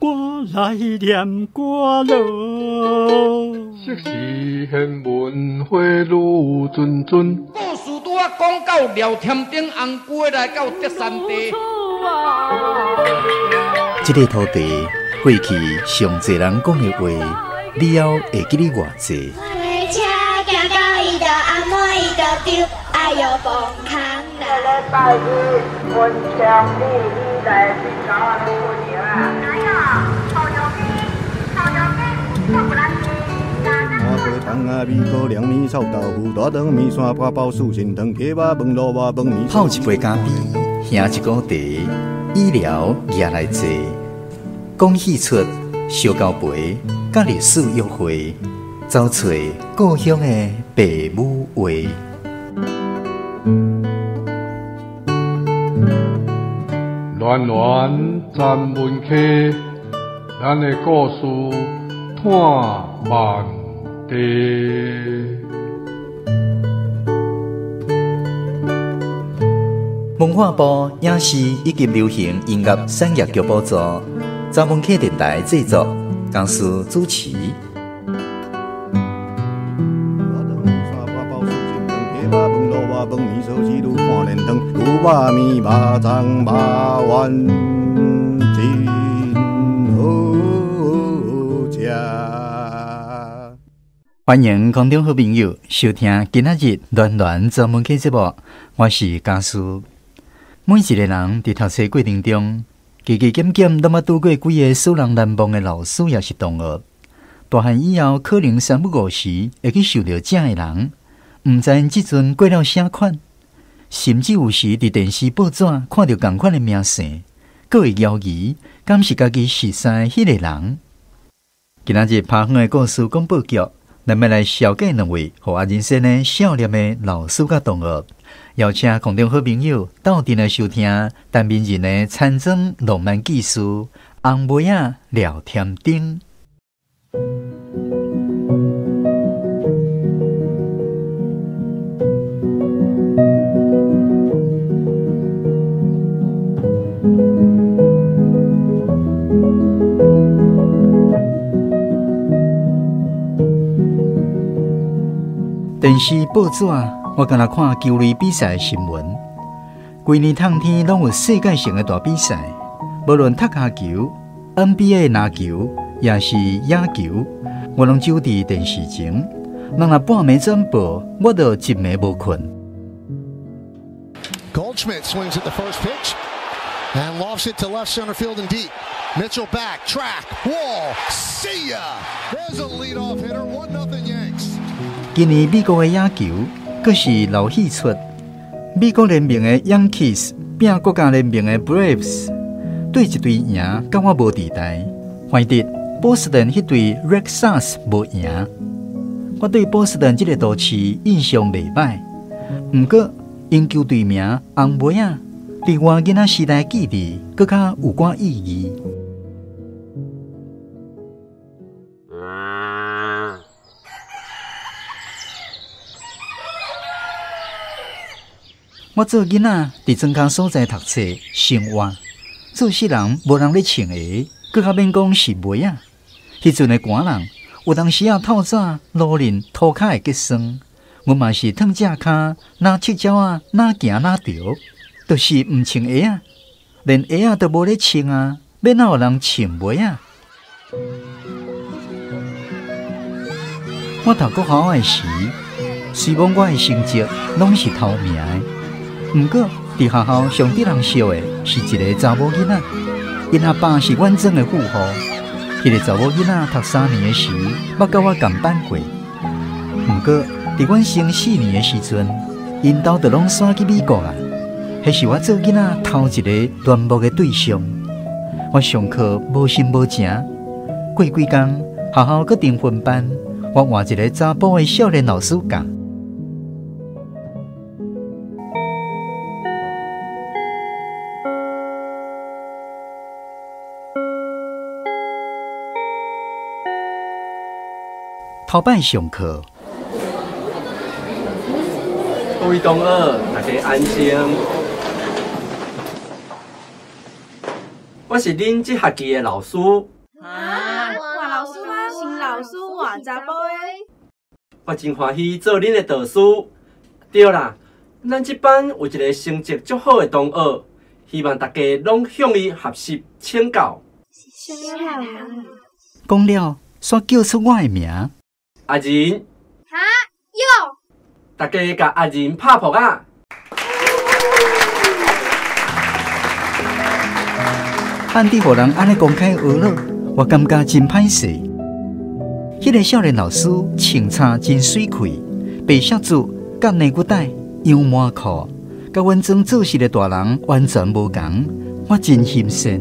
我來念歌囉。昔時玄文花女谆谆。故事拄仔講到廖添丁紅龜來到德山地。這个土地過去上濟人講的話，了後會記得偌濟？拜一文昌里，你來去找我姑娘啊！泡一杯咖啡，喝一壺茶，醫療也來坐，講戲出燒交陪，佮歷史約會，走揣故鄉的爸母話。暖暖咱文溪，咱的故事伴万地。文化部影視以及流行音樂產業局補助，查文溪電台製作，公司主持。歡迎空中好朋友收聽今仔日暖暖專門客節目，我是家師。每一個人佇讀冊過程中，加加減減攏捌拄過幾个使人難忘的老師，抑是同學。大漢以後，可能三不五時會去想著這的人，毋知𪜶這陣過了啥款，甚至有時佇電視報紙看著仝款的名姓，閣會猶疑，敢是家己熟似的彼個人。今仔日拍遠的故事廣播劇，咱欲來紹介兩位，予我人生的少年的老師佮同學，邀請空中好朋友鬥陣來收聽陳明仁的田莊浪漫記事《紅梅仔廖添丁》。電視報紙，我敢若看球類比賽的新聞。規年冬天攏有世界性的大比賽，無論踢跤球、NBA 籃球，抑是野球，我攏守佇電視前。人若半暝轉播，我就一暝無睏。 Goldschmidt swings at the first pitch and lofts it to left center field and deep. Mitchell back, track, wall, see ya. There's a leadoff hitter, 1-0 Yanks. 今年美國的野球閣是鬧戲出，美國聯盟的 Yankees 拚國家聯盟的 Braves，對一隊贏，佮我無佇台。反正波士頓彼隊 Red Sox 無贏。我對波士頓這个都市印象袂䆀，毋過𪜶球隊名紅襪仔，對我囡仔時代記憶閣較有寡意義。我做囡仔佇莊跤所在讀冊生活，做世人無人咧穿鞋，閣較免講是襪仔。彼陣的寒人，有當時仔透早路面塗跤會結霜，阮嘛是褪只跤，若赤腳仔，若行若著，就是毋穿鞋仔，連鞋仔都無咧穿啊，欲哪有人穿襪仔？我讀國校的時，雖罔我的成績攏是頭名的。毋過，佇學校上得人笑的是一个查某囡仔，𪜶阿爸是阮庄的富戶。彼个查某囡仔讀3年的時，捌佮我仝班過。毋過，佇阮升4年的時陣，𪜶兜就攏徙去美國啊。彼是我做囡仔頭一个聯絡的對象。我上課無心無情，過幾工學校閣定分班，我換一个查埔的少年老師教。頭擺上課，各位同學，大家安靜。我是恁這學期的老師。啊，換老師嗎？新老師換查埔的。我真歡喜做恁的導師。對啦，咱這班有一個成績足好的同學，希望大家攏向伊學習請教。講了，煞叫出我的名。阿仁。哈喲！大家共阿仁拍噗仔。暗地予人按呢公開呵咾，我感覺真歹勢。彼個少年老師穿衫真媠氣，白色子佮呢骨帶、羊毛褲，佮阮裝做事的大人完全無仝，我真欣羨。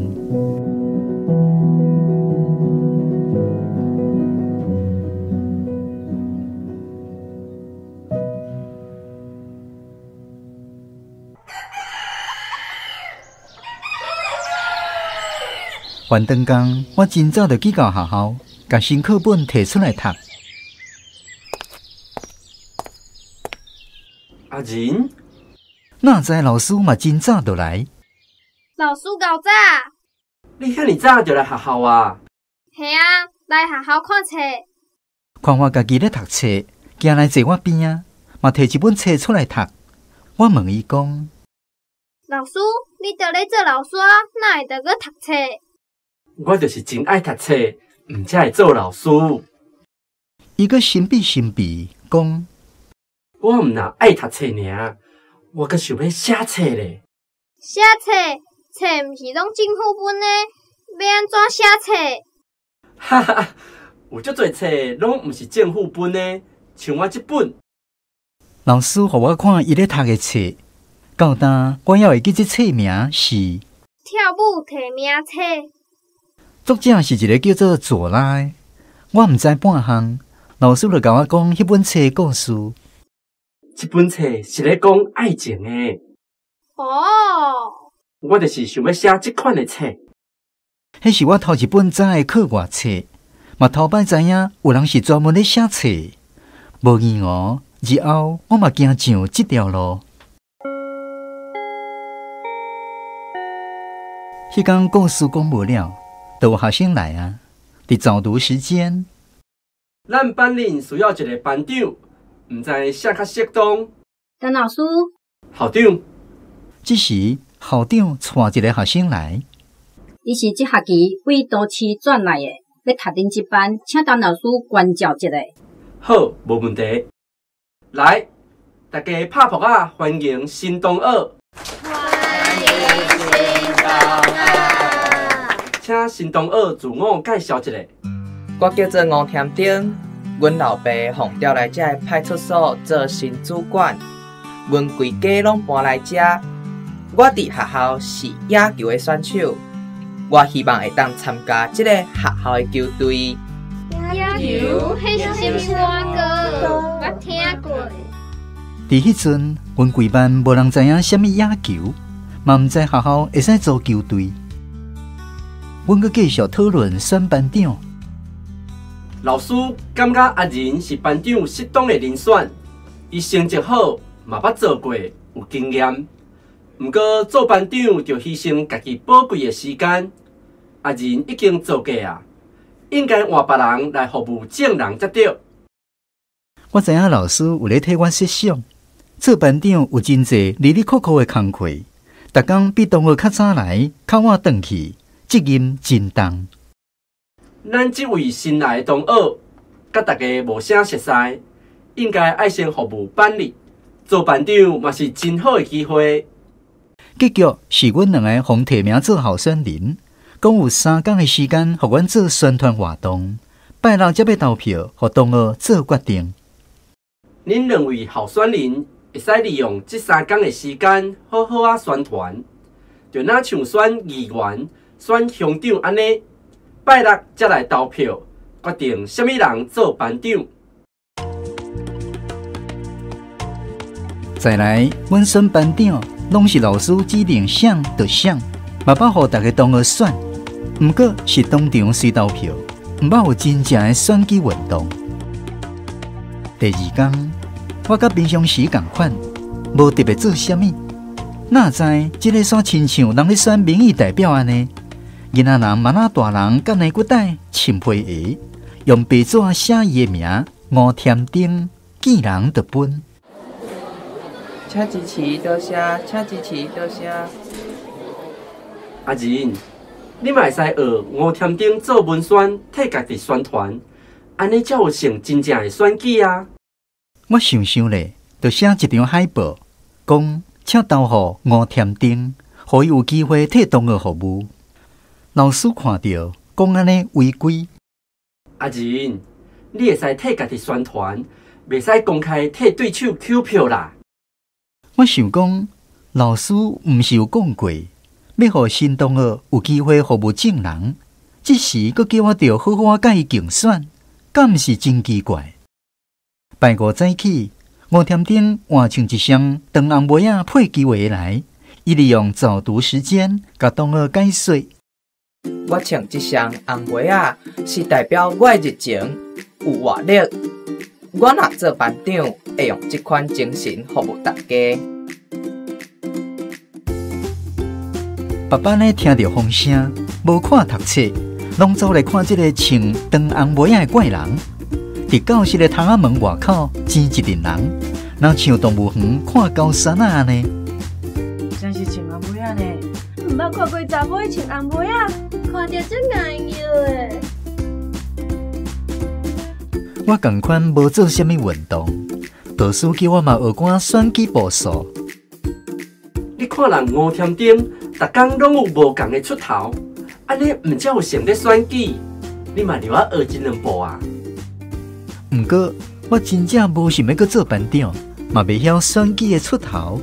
翻轉工，我真早就去到學校，共新課本提出來讀。阿仁，哪知老師嘛真早就來。老師夠早。你遐爾早就來學校啊？係啊，來學校看冊。看我家己咧讀冊，行來坐我邊仔，嘛提一本冊出來讀。我問伊講：老師，你著咧做老師啊，哪會著閣讀冊？我就是真愛讀冊，毋才會做老師。伊閣神秘神秘講：我毋若愛讀冊爾，我閣想欲寫冊咧。寫冊，冊毋是攏政府分的，欲按怎寫冊？哈哈，有足濟冊攏毋是政府分的，像我這本。老師予我看伊咧讀的冊，到今我猶會記這冊名是《跳舞提名冊》。作者是一個叫做左拉的，我毋知半項。老師就共我講彼本冊故事。這本冊是咧講愛情的。哦，我就是想欲寫這款的冊。彼是我頭一本知的課外冊，嘛頭擺知影有人是專門咧寫冊。無疑哦，日後我嘛行上這條路。彼工故事講無了。就有學生來啊！佇早讀時間，咱班裡需要一個班長，毋知啥較適當。陳老師，校長。這時校長帶一個學生來，伊是這學期為都市轉來的，欲讀恁這班，請陳老師關照一下。好，無問題。來，大家拍噗仔，歡迎新同學。歡迎新同學。請新同學自我介紹一下。我叫做吳添丁，阮老爸奉調來這派出所做新主管，阮規家攏搬來這。我佇學校是野球的選手，我希望會當參加這个學校的球隊。野球？彼是啥物歌？捌聽過。佇彼陣，阮規班無人知影啥物野球，嘛毋知學校會使組球隊。阮閣繼續討論選班長。老師感覺阿仁是班長適當的人選，伊成績好，嘛捌做過，有經驗。毋過做班長就犧牲家己寶貴的時間。阿仁已經做過啊，應該換別人來服務眾人才對。我知影老師有咧替我設想，做班長有真濟哩哩扣扣的工課，逐工比同學較早來，較晚轉去。責任真重。咱這位新來的同學，佮大家無啥熟似，應該愛先服務班裡，做班長嘛是真好的機會。結局是阮兩个予提名做候選人，講有3工的時間，予阮做宣傳活動，拜六才欲投票，予同學做決定。恁兩位候選人會使利用這3工的時間，好好仔宣傳，就若像選議員、選鄉長按呢，拜六才來投票，決定啥物人做班長。再來，阮選班長攏是老師指定誰就誰，嘛捌予逐个同學選。毋過是當場隨投票，毋捌有真正的選舉運動。第二工，我佮平常時仝款，無特別做啥物。哪知這个煞親像人咧選民意代表按呢？囡仔人嘛若大人佮呢骨带穿皮鞋，用白纸写伊的名吴添丁，见人就分。请支持，多谢，请支持，多谢。阿仁，你嘛会使学吴添丁做文宣，替家己宣传，按呢才有成真正的选举啊！我想想咧，就写一张海报，讲请投予吴添丁，予伊有机会替同学服务。老师看著，讲按呢违规。阿仁，你会使替家己宣传，袂使公开替对手捡票啦。我想讲，老师毋是有讲过，欲予新同学有机会服务众人，这时阁叫我著好好佮伊竞选，敢毋是真奇怪？拜五早起，吴添丁换穿一双长红袜仔配球鞋来，伊利用早读时间共同学解说。我穿这双红袜仔，是代表我的热情有活力。我若做班长，会用这款精神服务大家。爸爸呢，听著风声，无看读册，拢走来看这个穿长红袜仔的怪人。伫教室的窗仔门外口，挤一阵人，若像动物园看高山仔按呢。真是穿红袜仔呢？毋捌看过查某穿红袜仔，看著足硬摇的。我仝款无做啥物运动，导师叫我嘛学寡选举步数。你看人吴添丁，逐工拢有无仝的出头，按呢毋才有成咧选举？你嘛留仔学这两步啊！毋过我真正无想欲阁做班长，嘛袂晓选举的出头。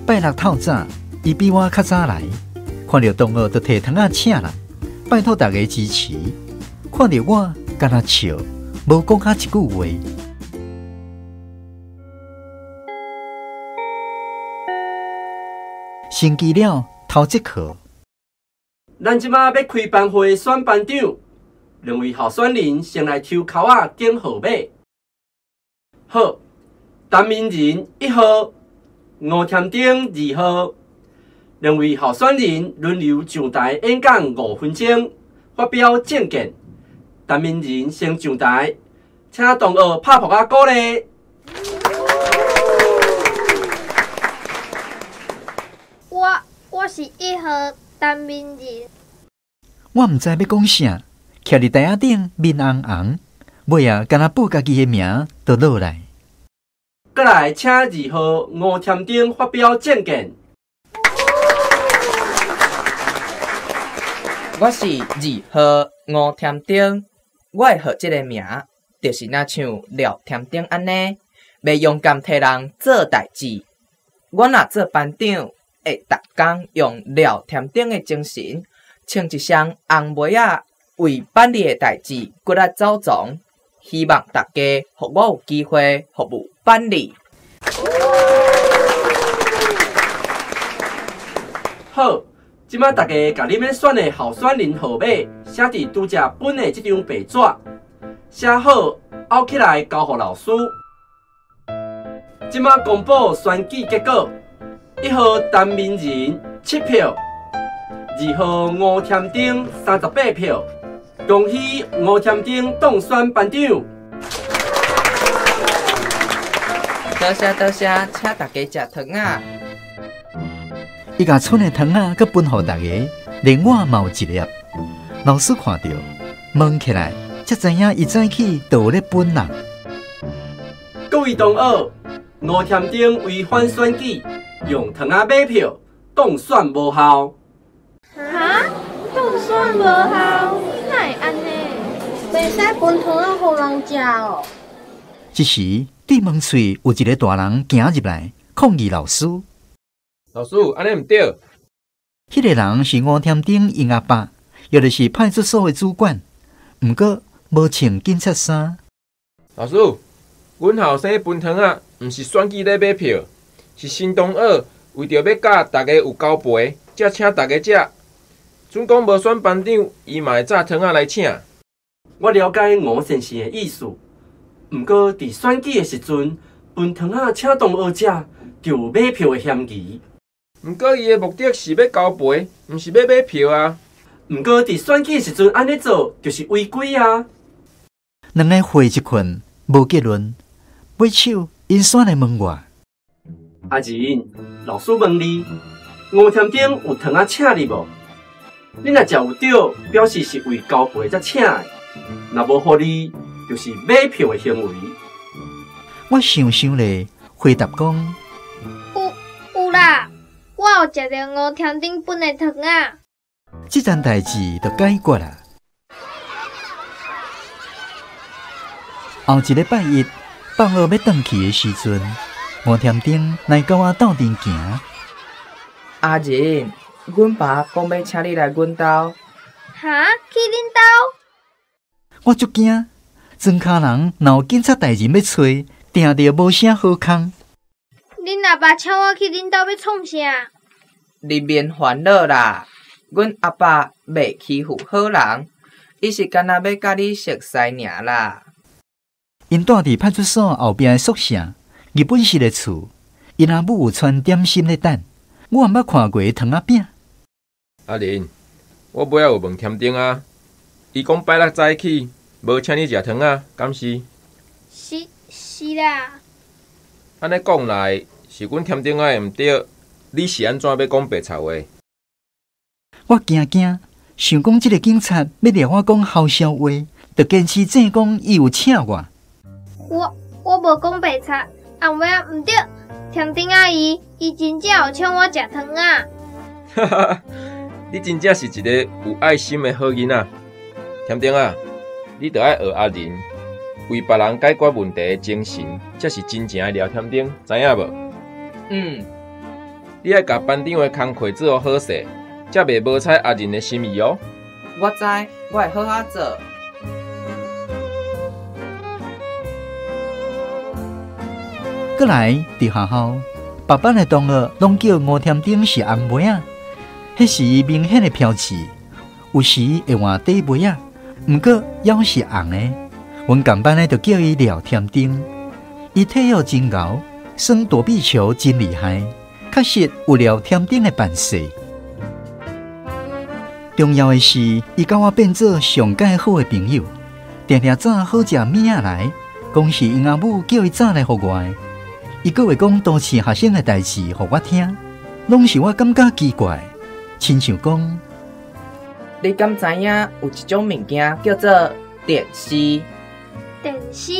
拜六透早，伊比我较早来，看著同学就提糖仔请人，拜托大家支持。看著我，干焦笑，无讲较一句话。星期了，头节课。咱这马欲开班会选班长，两位候选人先来抽籤仔拣号码。好，陈明仁1号，吴添丁2号。两位候选人轮流上台演讲5分钟，发表政见。陈明仁先上台，请同学拍噗仔鼓励。我是1号陈明仁。我毋知欲讲啥，徛伫台仔顶面红红，尾仔干焦报家己的名就落来。阁来，请2号吴添丁发表政见。我是2号吴添丁，我会号这个名，就是若像廖添丁按呢，袂勇敢替人做代志。我若做班长，会逐工用廖添丁的精神，穿一双红袜仔，为班里的代志骨力走总。希望大家予我有机会服务班里。好，这摆大家共恁欲选的候选人号码写伫拄才分的这张白纸，写好拗起来交予老师。这摆公布选举结果：1号陈明仁7票，2号吴添丁38票。恭喜吴添丁当选班长！多谢多谢，请大家食糖仔。伊共剩的糖仔阁分予大家，连我嘛有一粒。老师看著，问起来，才知影伊早起就有咧分人。各位同学，吴添丁违反选举，用糖仔买票，当选无效。哈？当选无效？哪会按呢？袂使分糖仔予人食哦。这时，对门喙有一个大人行入来，抗议老师。老师，按呢毋对。彼个人是吴添丁𪜶阿爸，也就是派出所的主管，毋过无穿警察衫。老师，阮后生分糖仔，毋是选举咧买票，是新同学为著欲佮大家有交陪，才请大家食。准讲无选班长，伊嘛会炸糖仔来请。我了解吴先生的意思，毋过伫选举的时阵，分糖仔请同学食，就有买票的嫌疑。毋过伊的目的是欲交陪，毋是欲买票啊。毋过伫选举时阵按呢做，就是违规啊。两个会一困，无结论。尾手𪜶煞来问我：阿仁，老师问你，吴添丁有糖仔请你无？你若食有著，表示是为交陪才请的；若无予你，就是买票的行为。我想想咧，回答讲：有有啦，我有食著吴添丁分的糖仔。这件代志就解决啦。后一礼拜一，放学欲转去的时阵，吴添丁来佮我斗阵行。阿仁，阮爸讲欲请你来阮兜。哈？去恁兜？我足惊，庄跤人若有警察大人欲揣，定著无啥好康。恁阿爸请我去恁兜欲创啥？你免烦恼啦，阮阿爸袂欺负好人，伊是干焦欲佮你熟似尔啦。𪜶住伫派出所后壁的宿舍，日本式的厝，𪜶阿母有传点心咧等，我毋捌看过糖仔饼。阿仁，我尾仔有问添丁啊，伊讲拜六早起无请你食糖仔，敢是？是是啦。按呢讲来，是阮添丁仔的毋对，你是按怎欲讲白贼话？我惊惊，想讲这个警察欲掠我讲嘐笑话，就坚持正讲伊有请我。我无讲白贼，后尾仔毋对，添丁阿姨，伊真正有请我食糖仔。哈哈，你真正是一个有爱心的好囡仔。添丁仔，你著爱学阿仁，为别人解决问题的精神，才是真正的廖添丁，知影无？嗯。你爱共班长的工课做好势，才袂无彩阿仁的心意哦。我知，我会好好做。阁来伫学校，别班的同学拢叫吴添丁是红妹仔，彼是伊明显的标志。有时会换短袜仔，毋过犹是红的。阮仝班的就叫伊廖添丁。伊体育真𠢕，耍躲避球真厉害，确实有廖添丁的办势。重要的是，伊佮我变做上盖好的朋友，定定早好食物仔来，讲是𪜶阿母叫伊早来予我的。伊阁会讲都市学生的代志予我听，拢是我感觉奇怪，亲像讲，你敢知影有一种物件叫做电视？电视？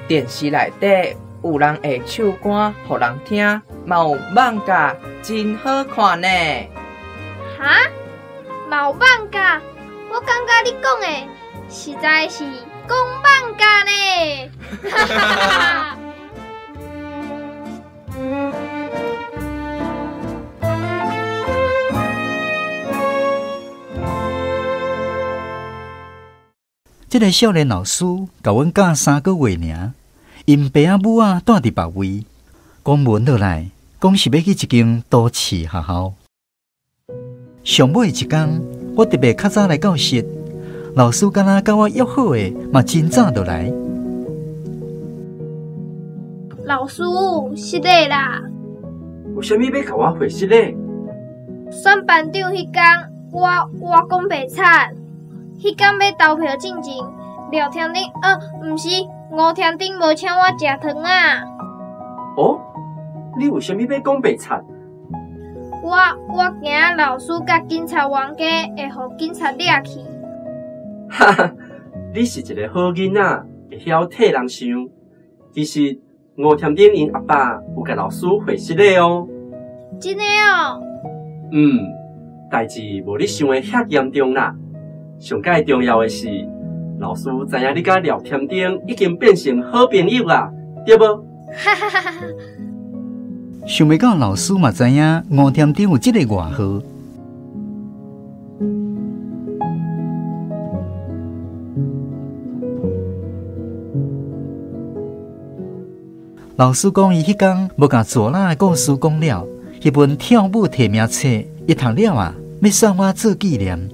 电视内底有人会唱歌予人听，嘛有艋舺，真好看呢。哈？嘛有艋舺？我感觉你讲的实在是讲艋舺呢。哈哈哈哈。这个少年老师共阮教3个月尔，𪜶爸仔母仔住伫别位，讲文落来，讲是欲去一间都市学校。上尾一工，我特别较早来教室，老师敢若佮我约好的，嘛真早就来。老师，失礼啦！有啥物欲共我回失礼？选班长彼工，我讲白贼。彼工欲投票进前，廖添丁，毋是，吴添丁无请我食糖仔。哦，你为啥物欲讲白贼？我惊老师佮警察冤家会予警察掠去。哈哈，你是一个好囡仔，会晓替人想。其实吴添丁𪜶阿爸有共老师回失礼哦。真的哦？嗯，代志无你想的遐严重啦。上盖重要的是，老师知影你佮廖添丁已经变成好朋友啦，对无？哈哈哈哈！想袂到老师嘛知影吴添丁有这个外号。老师讲，伊彼工无共左拉的故事讲了，彼本跳舞提名册伊读了啊，欲送我做纪念。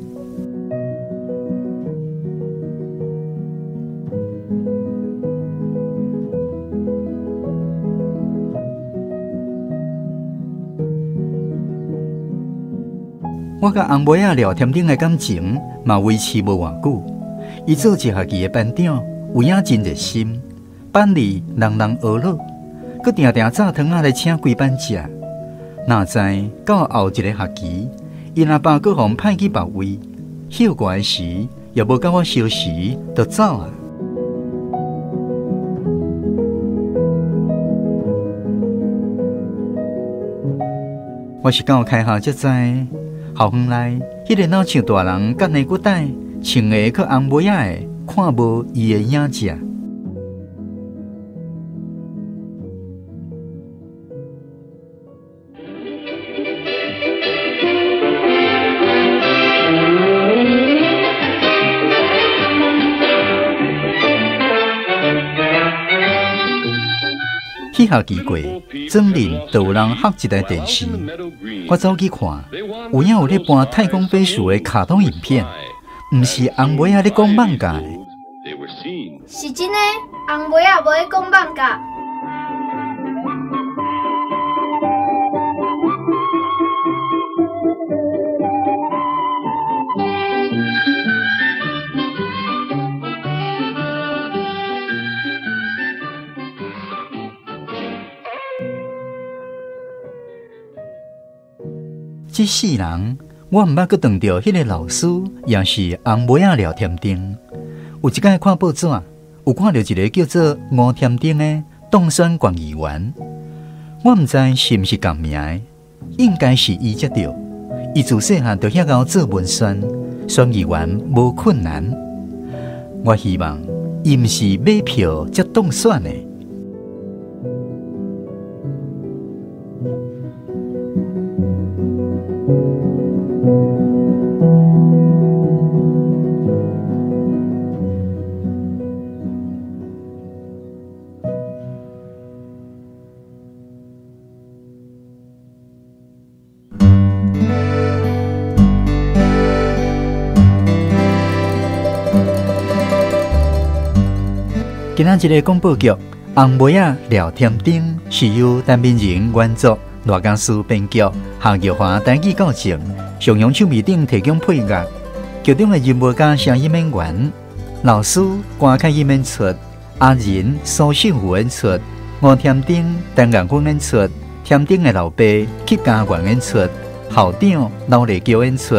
我佮翁妹仔廖添丁的感情嘛维持无偌久。伊做一学期的班长，有影真热心，班里人人学乐，阁定定炸汤仔来请规班食。哪知到后一个学期，𪜶阿爸阁予派去别位，歇寒时也无佮我相识，就走啊。我是到开学才知，校园内彼个若像大人佮呢骨带，穿个阁红袜仔的，看无伊的影子。彼学期过，总认就有人合一台电视，我走去看，有影有咧播太空飞鼠的卡通影片，毋是翁妹仔咧讲艋舺的。是真的，翁妹仔无咧讲艋舺。這世人，我毋捌閣撞著彼个老师，也是翁妹仔廖添丁。有一摆看报纸，有看著一个叫做吴添丁的当选县议员。我毋知是毋是仝名的，应该是伊才对。伊自细汉就遐𠢕做文宣，选议员无困难。我希望伊毋是买票才当选的。今仔日个广播剧《红妹仔廖添丁》是由陈明仁原作，赖家书编剧，夏玉华台语教授，上扬唱片顶提供配乐。剧中的人物加声音演员，老师关凯演出，阿仁苏秀福演出，吴添丁陈彦坤演出，添丁的老爸客家元演出，校长刘丽娇演出，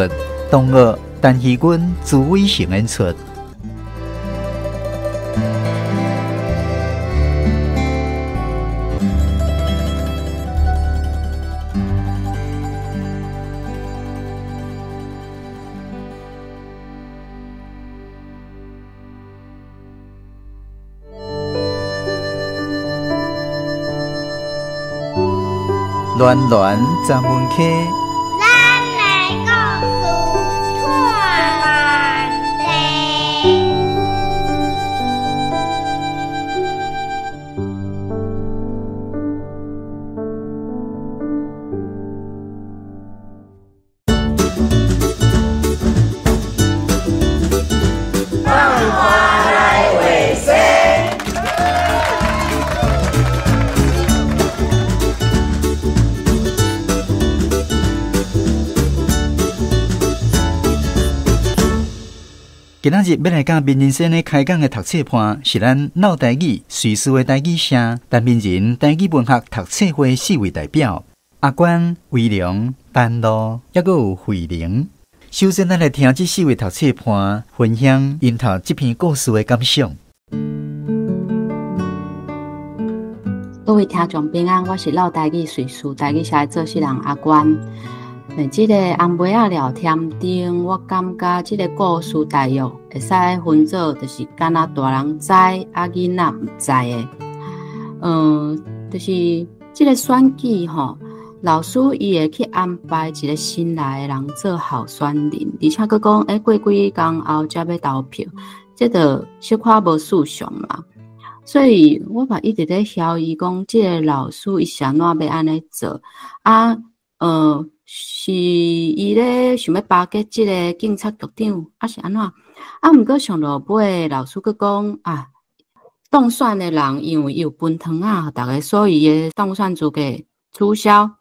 同学陈希君朱伟成演出。暖暖十门溪，咱的故事拖慢地。放花来画生。今仔日欲来佮民人生咧开讲的读册伴，是咱老台语随师的台语社陈明仁台语文学读册会四位代表阿关、威龙、丹露，抑阁有慧玲。首先，咱来听这四位读册伴分享𪜶读这篇故事的感想。各位听众平安，我是老台语随师台语社的做事人阿关。这个红妹仔廖添丁，我感觉这个故事大约会使分做，就是敢若大人知，啊囡仔毋知的。就是这个选举吼，老师伊会去安排一个新来的人做候选人，而且阁讲，过几工后才欲投票，这就小可无思想嘛。所以我嘛一直咧晓伊讲，这个老师伊是按怎欲按呢做啊？是伊咧想欲巴结这个警察局长，啊是按怎？啊，毋过上落尾老师阁讲啊，当选的人因为伊有分糖仔，予逐家，所以伊的当选资格取消。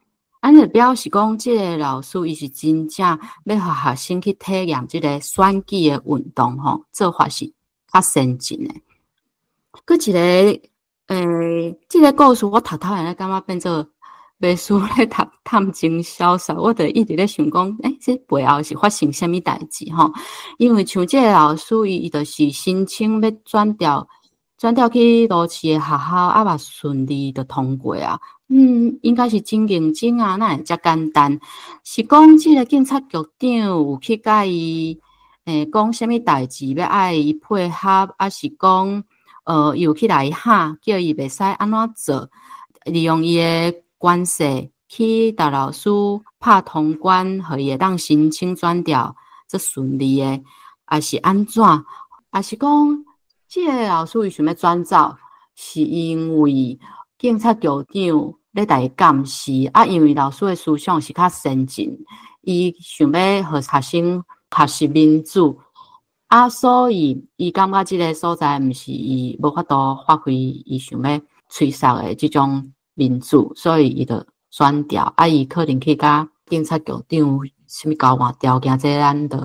按呢表示講，這个老師伊是真正欲予學生去體驗這个選舉的運動吼，做法是較先進的。閣一个，這个故事我讀頭下咧感覺變做袂輸咧讀探偵小說，我就一直咧想講，這背後是發生啥物代誌吼？因為像這个老師伊就是申請欲轉調，轉調去蘆市的學校，啊嘛順利就通過啊。應該是真認真啊，哪會遮簡單？是講這个警察局長有去共伊，講啥物代誌欲愛伊配合，抑是講，有去來嚇，叫伊袂使按怎做，利用伊的關係去共老師拍通關，予伊會當申請轉調，遮順利的，抑是按怎？抑是講，這个老師伊想欲轉走，是因為警察局長咧共伊監視，啊，因為老師的思想是較先進，伊想欲予學生學習民主，啊，所以伊感覺這个所在毋是伊無法度發揮伊想欲吹捒的這種民主，所以伊就轉調，啊，伊可能去共警察局長啥物交換條件，這咱就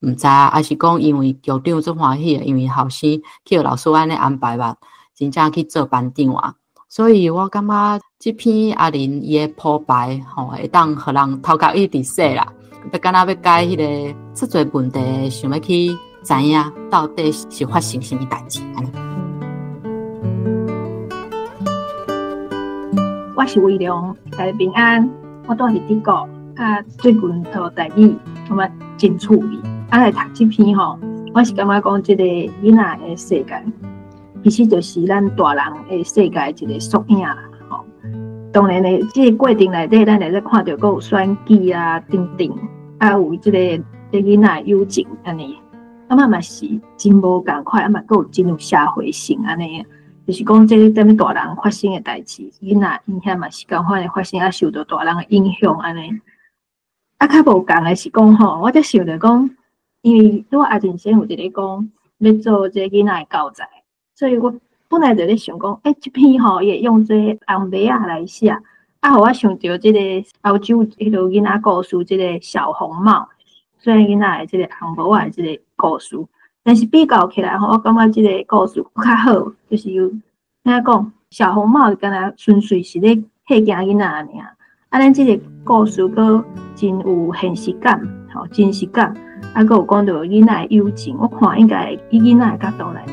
毋知，抑是講因為局長足歡喜的，因為後生去予老師按呢安排吧，真正去做班長啊。所以我感覺這篇阿玲伊的鋪排吼，會當予人頭殼一直洗啦，欲敢若欲解彼个遮濟問題，想欲去知影到底是發生啥物代誌按呢。我是魏良，大家平安。我住佇德國，啊，最近學台語，感覺真趣味。啊，來讀這篇吼，我是感覺講這个囡仔的世界，其實就是咱大人的世界一个縮影啦。吼，當然咧，這个過程內底，咱會使看著閣有選舉啊等等，啊有這个囡仔的友情按呢，感覺嘛是真無仝款，啊嘛閣有真有社會性按呢。就是講，這個踮咧大人發生的代誌，囡仔𪜶遐嘛是仝款會發生，啊受著大人的影響按呢。啊，較無仝的是講吼，我才想著講，因為拄仔阿仁先有佇咧講，欲做這个囡仔的教材，所以我本來就咧想講，這篇吼，伊會用這个紅帽仔來寫，啊，予我想著這个歐洲彼落囡仔故事，這个小紅帽，雖然囡仔的這个紅帽仔的這个故事。但是比較起來吼，我感覺這个故事閣較好，就是有按怎講，小紅帽敢若純粹是咧嚇驚囡仔爾。啊，咱這个故事閣真有現實感，吼，真實感，啊，閣有講著囡仔的友情，我看應該以囡仔的角度來讀，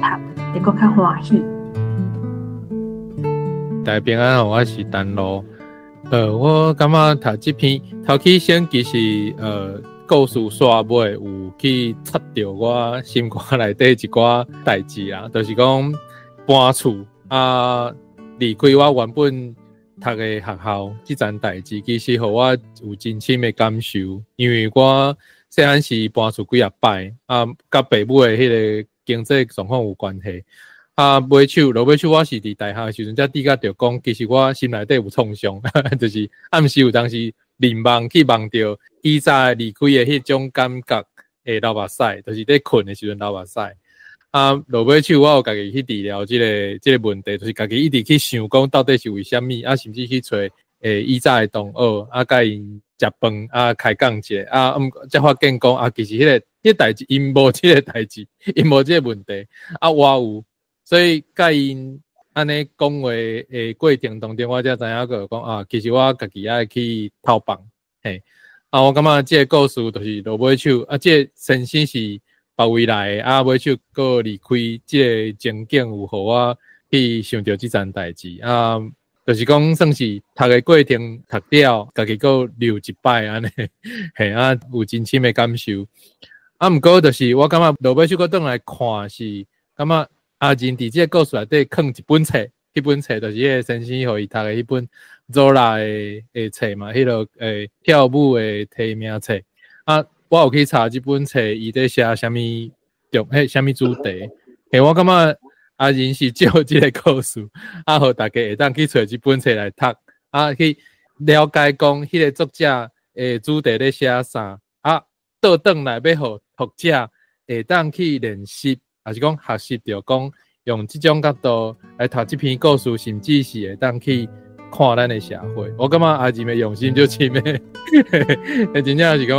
會閣較歡喜。大家平安，我是陳露。我感覺讀這篇頭起先其實故事煞尾有去插著我心肝內底一寡代誌啦，就是講搬厝啊，離開我原本讀的學校這層代誌，其實予我有真深的感受，因為我細漢時搬厝幾仔擺啊，佮爸母的彼个經濟狀況有關係。啊，尾手落尾手，我是佇大學的時陣才拄著講，其實我心內底有創傷，就是暗時有當時眠夢去夢著以早離開的彼種感覺會流目屎，就是咧睏的時陣流目屎。啊，落尾手我有家己去治療這个問題，就是家己一直去想講到底是為啥物，啊，甚至去揣以早的同學，啊，佮𪜶食飯，啊，開講一下，啊，才發現講啊，其實彼个代誌𪜶無這个代誌，𪜶無這个問題，啊，我有，所以佮𪜶按呢講話的過程當中，我才知影個講啊，其實我家己愛去透放，嘿，啊，我感覺這个故事就是落尾手，啊，這个先生是別位來的，啊，尾手閣離開這个情景，有予我去想著這層代誌，啊，就是講算是讀的過程讀了，家己閣流一擺按呢，嘿，啊，有真深的感受。啊，毋過就是我感覺落尾手閣轉來看是感覺阿仁佇這个故事內底囥一本冊，彼本冊就是彼个先生予伊讀的彼本左拉的冊嘛，彼个跳舞的提名冊。啊，我有去查這本冊，伊咧寫啥物重，彼啥物主題。嘿，我感覺阿仁是借這个故事，啊，予大家會當去揣這本冊來讀，啊，去了解講彼个作者的主題咧寫啥，啊，倒轉來欲予讀者會當去練習，抑是講學習著講用這種角度來讀這篇故事，甚至是會當去看咱的社會，我感覺阿仁的用心就深的，真正是感覺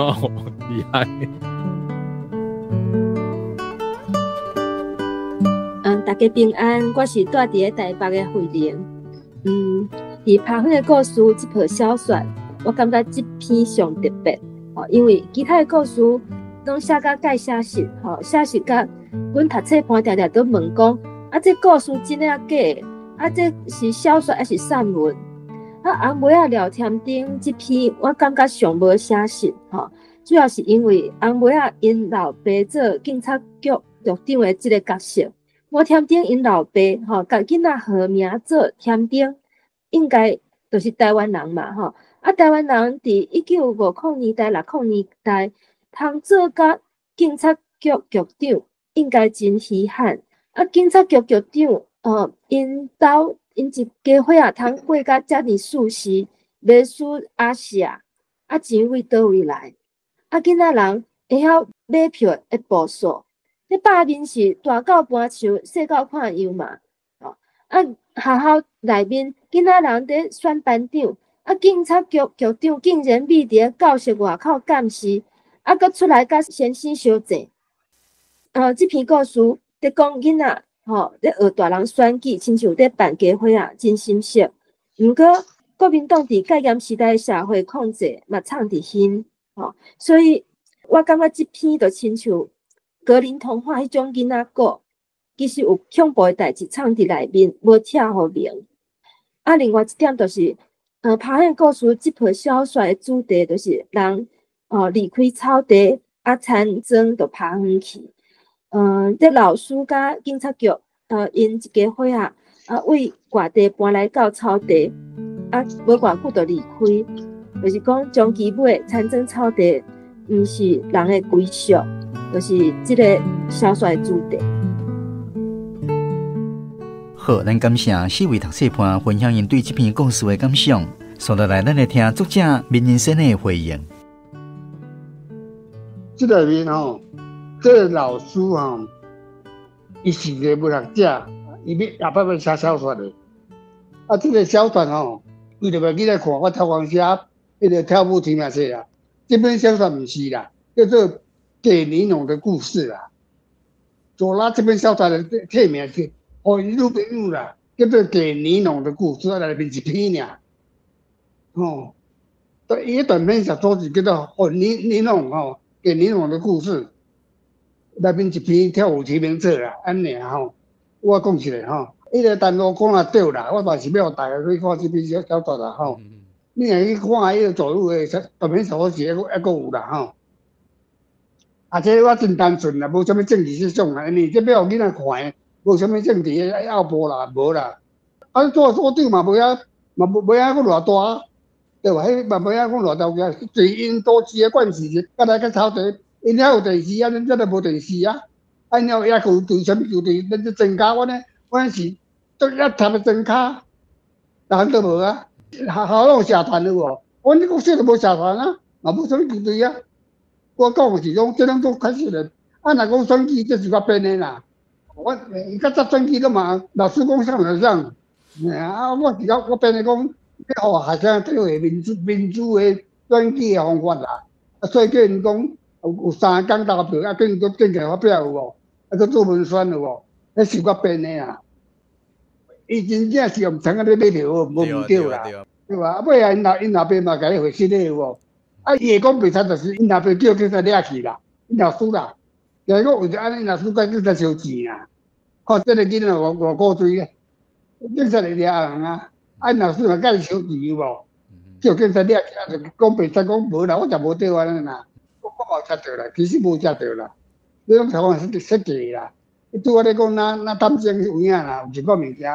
厲害。大家平安，我是住佇咧台北的慧玲。佇拍粉的故事這部小說，我感覺這篇上特別，吼，因為其他的故事攏寫甲蓋寫實，吼，寫實甲阮讀冊伴定定都問講，啊，這故事真的抑假的？啊，這是小說還是散文？啊，紅妹仔廖添丁這篇，我感覺上無寫實，吼，主要是因為紅妹仔𪜶老爸做警察局局長的這個角色，吳添丁𪜶老爸，吼，共囡仔號名做添丁，應該就是台灣人嘛，吼。啊，台灣人佇1950年代、60年代，通做甲警察局局長，應該真稀罕。啊，警察局局長，𪜶兜𪜶一家伙仔通過甲遮爾舒適，袂輸阿舍，啊，錢為佗位來？啊，囡仔人會曉買票的步數，這罷面是大到搬樹，細到看樣嘛。哦，啊，學校內面囡仔人佇選班長，啊，警察局局長竟然覕佇咧教室外口監視，啊，閣出來佮先生相爭。這篇故事佇講囡仔吼，咧學大人選舉，親像佇辦家伙仔，真心適。毋過國民黨佇戒嚴時代社會控制嘛，藏佇心，吼，所以我感覺這篇就親像格林童話彼種囡仔故，其實有恐怖的代誌藏佇內面，無拆予明。啊，另外一點就是，拍片故事這部小說的主題就是人離開草地，啊，田莊就拍遠去。這老師佮警察局，𪜶一家伙仔，啊，為外地搬來到草地，啊，無偌久就離開，就是講終其尾，田莊草地毋是人的歸屬，就是這個小說的主題。好，咱感謝四位讀冊伴分享𪜶對這篇故事的感想。接落來，咱來聽作者民人生的回應。這內面吼，這個老師吼，伊是一個文學者，伊要後擺欲寫小說的。啊，這個小說吼，為著欲囡仔看，我頭先寫彼個跳舞聽嘛說啦，這本小說毋是啦，叫做《給尼農的故事》啦。左拉這本小說的冊名是，予𪜶女朋友啦，叫做《給尼農的故事》，內面一篇爾。吼，對，伊短篇小說是叫做《予尼農》吼，給尼農的故事。內面一篇跳舞提名冊啦，按呢吼，我講一下吼，彼個陳露講也對啦，我嘛是欲予大家去看這篇小說啦吼。你若去看彼個左路的短篇小說是猶閣有啦吼。啊，這我真單純啦，無啥物政治思想啦，因為這欲予囡仔看的，無啥物政治的奧步啦，無啦。啊，做所長嘛無遐，嘛無遐閣偌大，對無？彼嘛無遐講偌大個，隨𪜶都市的關係，佮來佮草地。𪜶遐有電視啊，咱這都無電視啊。啊，𪜶遐猶閣有對啥物球隊？咱這莊跤，阮是都一插的莊跤，人都無啊。學校攏有社團有無？阮這國小都無社團啊，嘛無啥物球隊啊。我講是講，這攏總開始的。啊，若講選舉，這是我編的啦。我伊較早選舉攏嘛，老師講啥就啥。啊，我是講我編的講，欲予學生體會民主的選舉的方法啦。啊，所以叫𪜶講。有三工投票，啊，叫𪜶閣政見發表有無？啊，閣做文宣有無？彼是我編的啦。伊真正是用槍仔咧買票，無毋對啦，對吧？啊，尾仔𪜶老爸嘛共伊回信的有無？啊，伊會講袂使，就是𪜶老爸叫警察掠去啦，𪜶老師啦，就是講為著按呢，𪜶老師共警察相錢啦。看這個囡仔偌古錐咧，警察會掠人啊！啊，𪜶老師嘛共伊相錢有無？叫警察掠去，啊，就講袂使講無啦，我就無對按呢啦。我嘛有食著啦，其實無食著啦，你攏台灣設計啦。伊拄仔咧講那探偵有影啦，有一寡物件。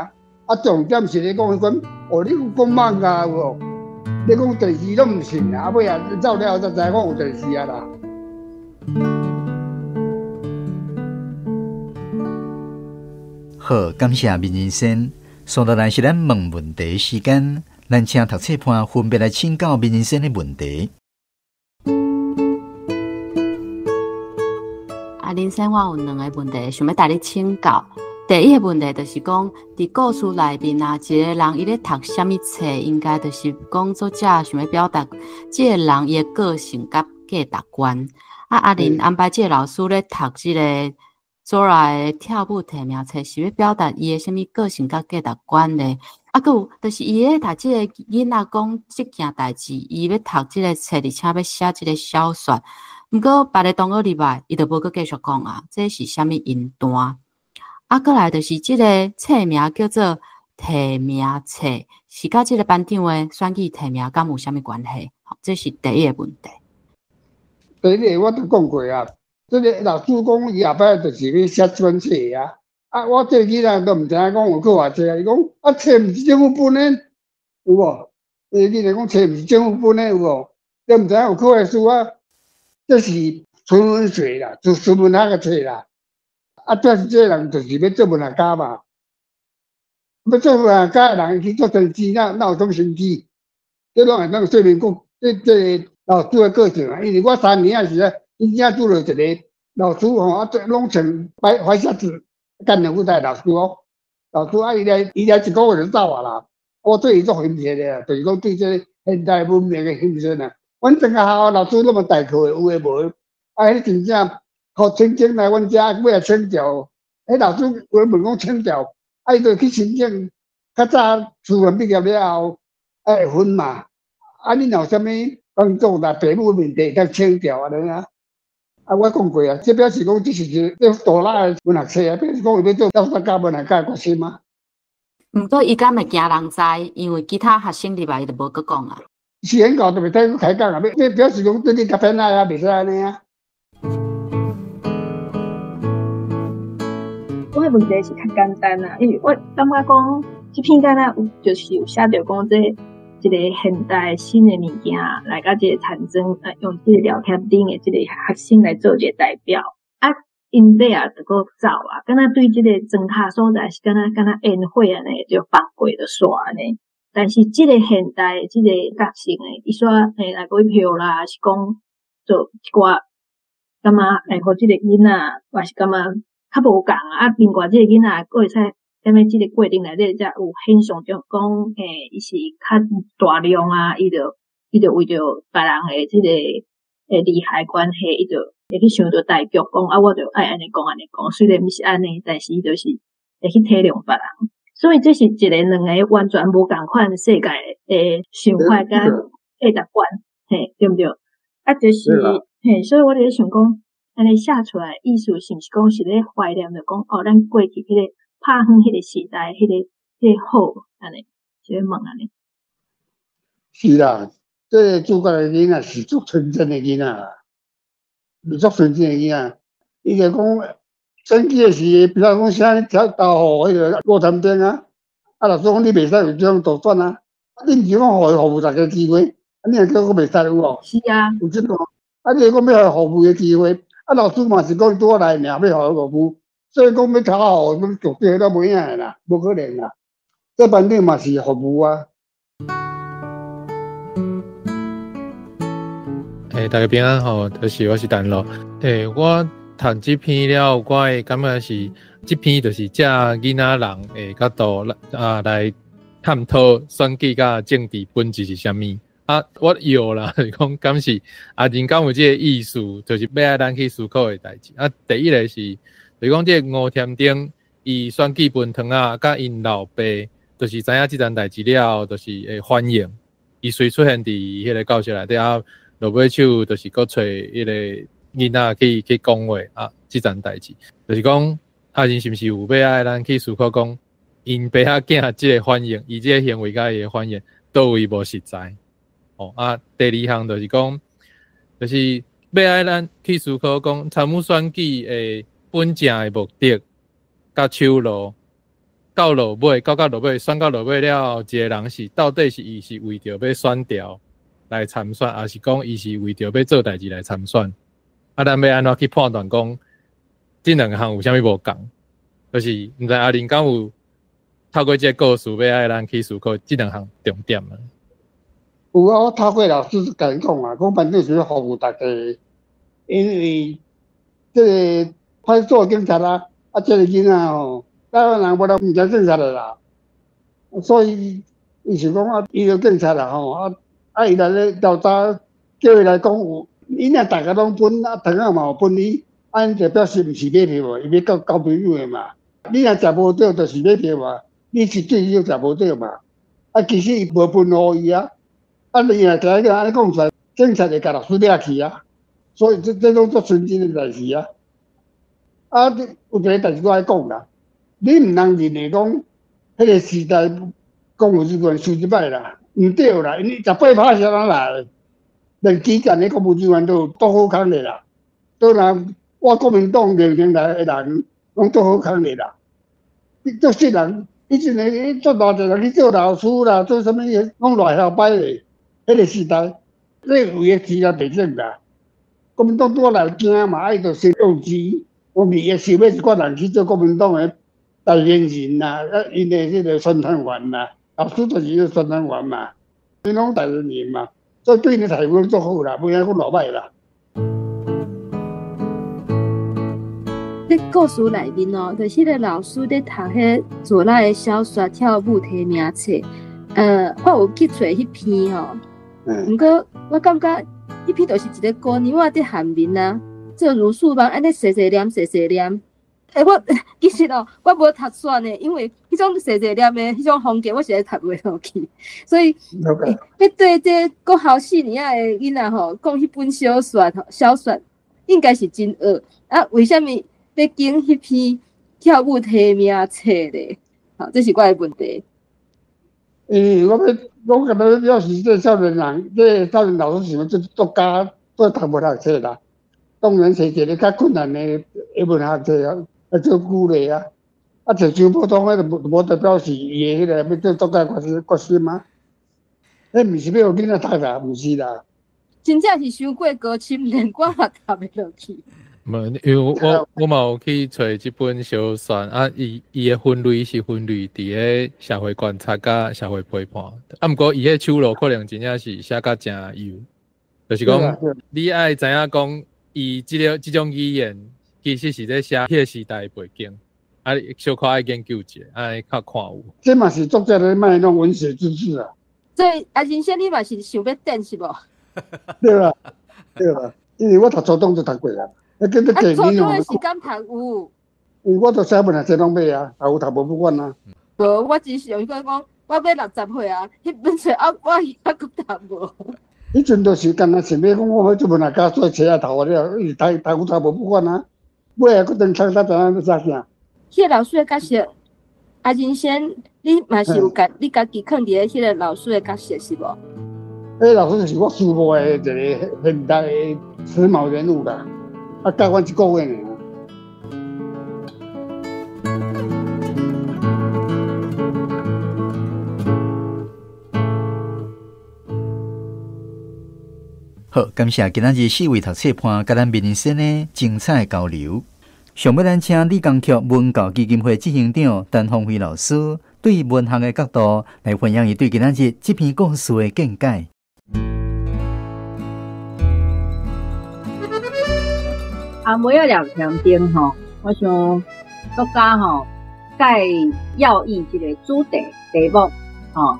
啊，重點是咧講彼款，哦，你講蠓仔有無？你講電視攏毋信啦，啊尾仔走了後才知講有電視啊啦。好，感謝民人生。接落來是咱問問題時間，咱請讀冊伴分別來請教民人生的問題。啊，林生，我有兩個問題想欲共你請教。第一个问题就是讲，伫故事内面啊，一个人伊咧读啥物册，应该就是讲作者想欲表达这个人伊的个性佮价值观。啊，阿玲安排这个老师咧读这个左来的跳舞提名册，是欲表达伊的啥物个性佮价值观咧？啊，阁有就是伊咧读这个囡仔讲这件代志，伊欲读这个册，而且欲写这个小说。毋过别个同学入来，伊就无阁继续讲啊，这是啥物因段？啊，阁来就是这个册名叫做提名册，是佮这个班长的选举提名敢有啥物关系？这是第一个问题。第一个我都讲过啊，这个老师讲伊后摆就是欲写选册啊，啊，我这个囡仔都毋知影讲有考偌济啊，伊讲啊册毋是政府分的，有无？伊囡仔讲册毋是政府分的，有无？你毋知影有考的书啊？这是纯文学啦，就纯文学的册啦。啊，这是这个人就是欲做文学家嘛，欲做文学家的人去做政治，哪有种心机？这拢会当说明讲，这个老师的个性啊。因为我3年仔时啊，真正拄著一个老师吼，啊，拢穿白白靴子，干两副老师哦。老师啊，伊来一个月就走啊啦。我对伊足欣赏的，就是讲对这个现代文明的欣赏啊。阮整个学校老师拢嘛代课的，有的无的，啊，彼真正。予申请来阮遮欲来请调，彼老师有人问讲请调，啊，伊就去申请。较早师范毕业了后，啊会分嘛。啊，你若有啥物工作啦、父母问题，会当请调按呢啊。啊，我讲过啊，这表示讲这是一个独立的文学册啊，表示讲伊欲做小说家、文学家的决心啊。毋过伊敢会惊人知，因为其他学生入来伊就无阁讲啊。时间到就袂使阁开讲啊，欲表示讲对你较偏爱啊，袂使按呢啊。我的问题是较简单啦，因为我感觉讲这篇敢若有就是有写著讲这一个现代新的物件来佮这个田庄，用这个廖添丁的这个学生来做一个代表。啊，𪜶尾仔就阁走啊，敢若对这个庄跤所在是敢若烟火按呢，就放过就煞按呢。但是这个现代的这个角色呢，伊煞来买票啦，是讲做一寡感觉来予这个囡仔，嘛是感觉较无仝啊。啊，另外这个囡仔阁会使踮咧这个过程内底，才有现象就讲，伊是较大量啊，伊就为著别人的这个利害关系，伊就会去想著大局，讲啊，我就爱按呢讲按呢讲，虽然毋是按呢，但是伊就是会去体谅别人。所以这是一个两个完全无仝款世界的想法佮价值观，嘿，对毋对？啊，就是，嘿，所以我伫咧想讲，按呢写出来意思是毋是讲是咧怀念著讲哦，咱过去彼个拍远彼个时代，彼个好，按呢，是咧问按呢。是啦，这个主角的囡仔是足纯真的囡仔啦，是足纯真的囡仔。伊就讲选举的时，比如讲啥才投予彼个吴添丁啊，啊，老师讲你袂使有这种杜选啊，啊，你毋是讲予伊服务大家机会，啊，你若叫阁袂使有无？是啊，有这个，啊，你讲欲予服务的机会，啊，老师嘛是讲拄仔来尔，欲予伊服务，所以讲欲讨好，绝对都无影的啦，无可能啦。这班长嘛是服务啊。大家平安吼，就是我是陈露。我读这篇了，我会感觉是这篇就是这囡仔人的角度来探讨选举佮政治本质是啥物。啊，我有啦，就是讲敢是啊，人敢有这个意思，就是欲爱咱去思考的代志。啊，第一个是，就是讲这个吴添丁伊选举分糖仔，佮𪜶老爸，就是知影这件代志了后，就是会反应。伊随出现伫彼个教室内底啊，落尾手就是阁揣彼个囡仔去讲话啊，这件代志，就是讲啊，𪜶是毋是有欲爱咱去思考讲，𪜶爸仔囝这个反应，伊这个行为佮伊的反应，佗位无实在。哦啊，第二项就是讲，就是欲爱咱去思考讲，参与选举的本正的目的，佮手路，到落尾，到落尾，选到落尾了后，一个人是到底是伊是为著欲选调来参选，抑是讲伊是为著欲做代志来参选？啊，咱欲按怎去判断讲，这两项有啥物无仝？就是毋知阿玲敢有透过这个故事，欲爱咱去思考这两项重点啊？有啊，我透过老师共𪜶讲啊，讲班长是欲服务大家，因为这个派出所警察啊，啊，这个囡仔吼，台灣人無啦毋知警察的啦，所以伊想講啊，伊就警察啦吼，啊啊伊來咧調查，叫伊來講有，𪜶若逐家攏分，啊糖仔嘛有分伊，啊𪜶就表示毋是買票無，伊欲交交朋友的嘛。你若食無著，就是買票嘛。你是對你食無著嘛？啊，其實伊無分予伊啊。啊，你若共伊按呢講出來，警察會共老師掠去啊。所以這攏足純真的代誌啊。啊，有一个代誌我愛講啦，你毋通認為講，彼个時代公務人員收這擺啦，毋對啦，𪜶18拍是按怎來？連基層的公務人員都足好康的啦。當然，我國民黨年輕來的人攏足好康的啦。足細人，以前的足偌濟人去做老師啦，做啥物攏偌曉擺的。彼个時代，你為個時代背景啦。國民黨拄仔來驚嘛，啊伊就先用錢，用伊想欲一寡人去做國民黨的代言人啦，啊，𪜶的彼个宣傳員啦，老師就是個宣傳員嘛，𪜶攏代言人嘛，所以對𪜶的待遇攏足好啦，袂曉講偌歹啦。咧故事內面哦，就是彼个老師咧讀彼左拉的小說跳舞提名冊，我有去揣彼篇吼，毋過我感覺彼篇就是一个姑娘仔佇下面啊，做如是夢按呢細細念細細念。我其實哦，我無讀煞呢，因為彼種細細念的彼種風格，我實在讀袂落去，所以，欲對這國校四年仔的囡仔吼，講彼本小說吼，小說應該是真惡啊？為啥物欲揀彼篇跳舞提名冊咧？好，這是我的問題。我欲，我感覺表示這少年人，這少年老師想欲做作家，做讀文學冊啦。當然是一个較困難的文學冊啊，來做鼓勵啊。啊，摕張普通的就無代表示伊的彼个欲做作家決心啊。彼毋是欲予囡仔讀啦，毋是啦。真正是傷過高深，連我嘛讀袂落去。無，因為我嘛有去揣這本小說啊，伊的分類是分類佇咧社會觀察佮社會批判，啊，毋過伊彼手路可能真正是寫甲誠幼，就是講你愛知影講伊這个這種語言其實是咧寫彼个時代的背景，啊，小可愛研究一下，愛較看有。這嘛是作者咧賣弄文學知識啊。所以啊，人生你嘛是想欲轉是無？對啦，對啦，因為我讀初中就讀過啦。啊，初中的時間讀有。因為我都寫文學冊攏買啊，讀有讀無不管啊。無，我只是想講，我欲60歲啊，彼本冊啊，我猶閣讀無。彼陣就是干焦想欲講，我欲做文學家，做冊仔讀了，伊讀讀有讀無不管啊。尾仔閣轉讀，才知影欲寫啥。彼个老師的角色，啊，人生你嘛是有家，你家己囥佇咧彼个老師的角色是無？彼老師是我師母的一个現代的時髦人物啦。啊，教阮一个月爾。好，感謝今仔日四位讀冊伴佮咱面生的精彩交流。上尾咱請李江菊文教基金會執行長陳鳳飛老師對文學的角度來分享伊對今仔日這篇故事的見解。阿妹仔廖添丁吼，我想作家吼，蓋要義這个主題題目吼。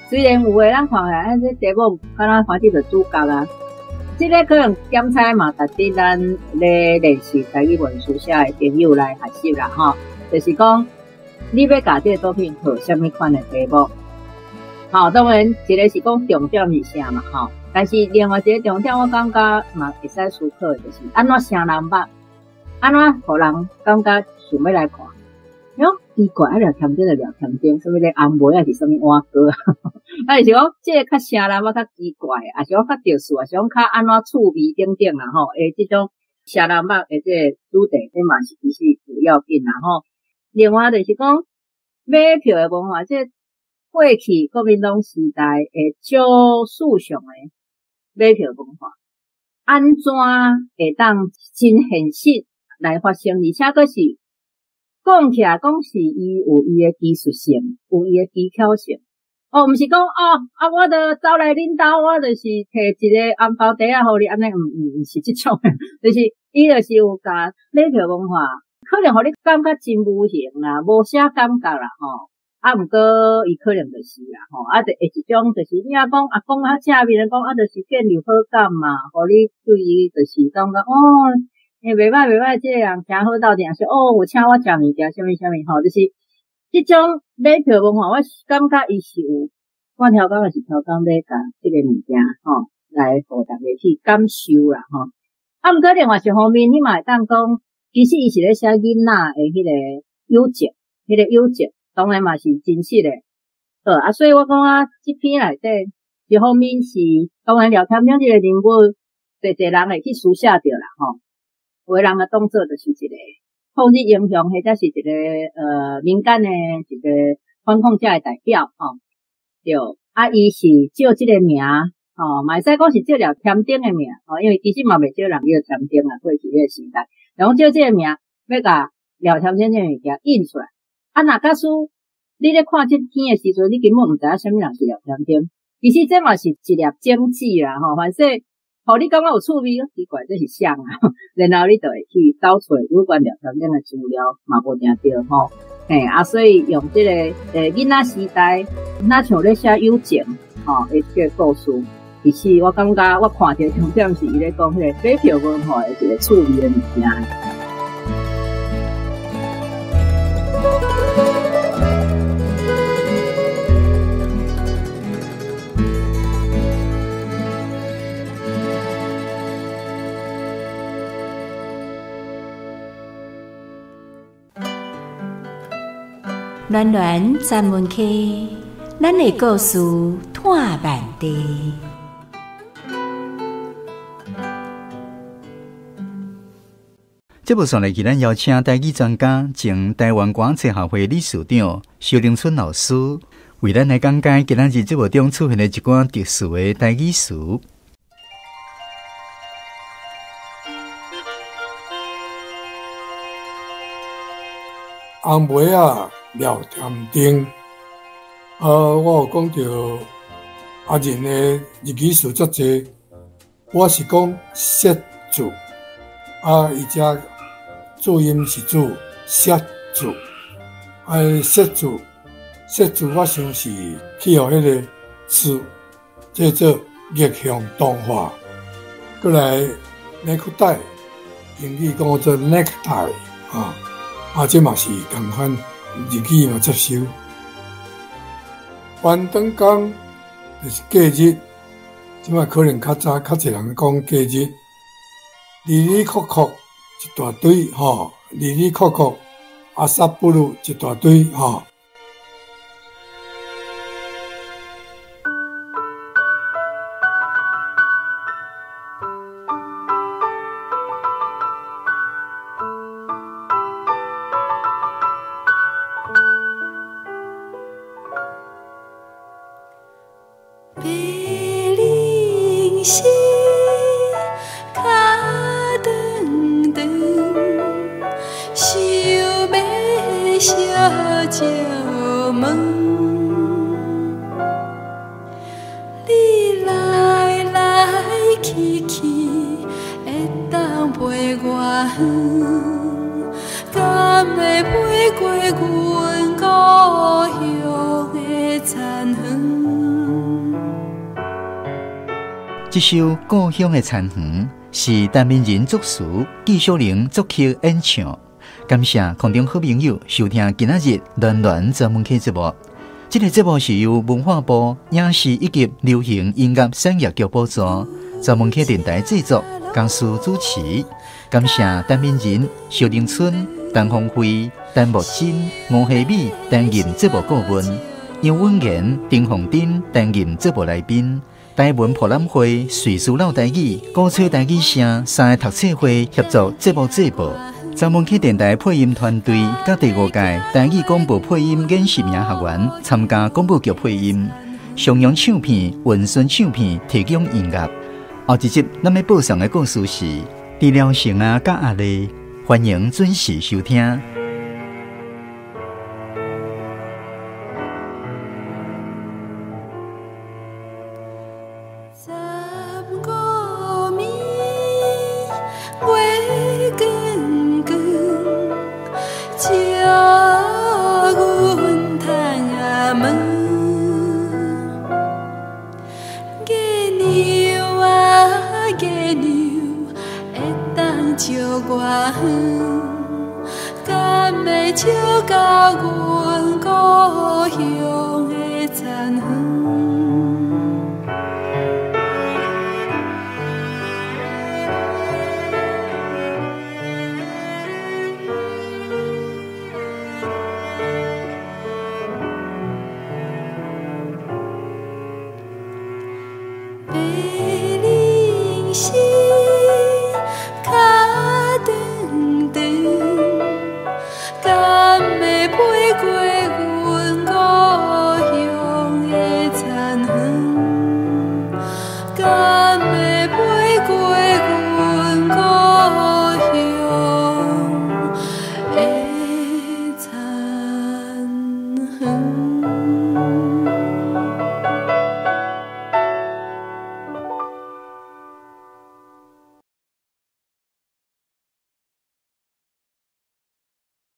雖然有的人看起來，啊，這題目敢若看這個主角啊，這个可能檢查嘛，值得咱咧練習台語文書寫的朋友來學習啦吼。就是講，你欲共這个作品予啥物款的題目？吼，當然一个是講重點是啥嘛吼，但是另外一个重點，我感覺嘛會使思考的就是按怎成人目，按怎予人感覺想欲來看。喲，奇怪，啊，廖添丁就廖添丁，啥物咧紅梅，抑是啥物碗糕？啊，是講這个較成人目較奇怪，抑是講較特殊，抑是講較按怎趣味等等啦吼。這種成人目的這个主題，這嘛是其實有要緊啦吼。另外就是講買票的文化，這個過去國民黨時代的少數上的買票文化，按怎會當真現實來發生？而且閣是講起來，講是伊有伊的技術性，有伊的技巧性。哦，毋是講哦，啊，我著走來恁兜，我就是提一个紅包袋仔予你，按呢，毋是這種的，就是伊就是有共買票文化，可能予你感覺真無形啦，無啥感覺啦吼。啊，毋過伊可能就是啦吼，啊，就會一種就是你若講啊，講較正面來講，啊，就是建立好感嘛，予你對伊就是感覺哦，欸，袂歹袂歹，這個人誠好鬥陣，說哦，有請我食物件，啥物啥物吼，就是這種買票文化，我感覺伊是有，我超工也是超工欲共這个物件吼，來予逐家去感受啦吼。啊，毋過另外一方面，你嘛會當講，其實伊是咧寫囡仔的彼个友情，彼个友情。當然嘛是真實的，好啊，所以我講啊，這篇內底一方面是當然廖添丁這個人物，濟濟人會去書寫著啦吼，有的人啊當做就是一個抗日英雄，或者是一個民間的一個反抗者的代表吼，對，啊，伊是借這個名吼，嘛會使講是借廖添丁的名吼，因為其實嘛袂少人叫添丁啊，過去彼個時代，然後借這個名欲共廖添丁這個物件印出來。啊，若假使你咧看這篇的時陣，你根本毋知影啥物人是廖添丁。其實這嘛是一粒種子啦，吼，反正，予你感覺有趣味，奇怪，這是啥啊？然後你就會去找揣有關廖添丁的資料，嘛無定對吼。嘿，啊，所以用這個囡仔時代，若像咧寫友情，吼，的這個故事，其實我感覺我看著重點是伊咧講彼個買票文化的一個趣味的物件。暖暖专门区，咱的故事湠万地。这部上来，咱邀请台语专家、前台湾歌册协会理事长萧玲春老师，为咱来讲解今仔日节目中出现的一寡特殊的台语词。红梅仔廖添丁，我有講著阿仁的日语词足济，我是講說字，啊，伊遮注音是注說字，啊，說字，說字，我想是去予彼个字，叫做逆向動畫，過來內裤帶，英语講做 necktie 啊。啊，這嘛是仝款日语嘛接受。翻轉工就是假日，這擺可能較早較濟人講假日。里里扣扣一大堆吼，里里扣扣阿萨布鲁一大堆吼。这首《故乡的田园》是陈明仁作词，纪晓玲作曲演唱。感谢空中好朋友收听今仔日暖暖专门客节目。这个节目是由文化部影视以及流行音乐产业局补助，专门客电台制作，江苏主持。感谢陈明仁、萧玲春、陈凤辉、陈木真、吴希美担任节目顾问，杨文言、丁凤珍担任节目来宾。台文博览会、瑞士老台语、鼓吹台语声三个读册会协助节目制播。专门去电台配音团队，佮第五届台语广播配音演习名学员参加广播剧配音。上扬唱片、文顺唱片提供音乐。后一集咱欲播送的故事是治疗性啊，佮阿丽，欢迎准时收听。远，敢會笑到阮故鄉的殘垣？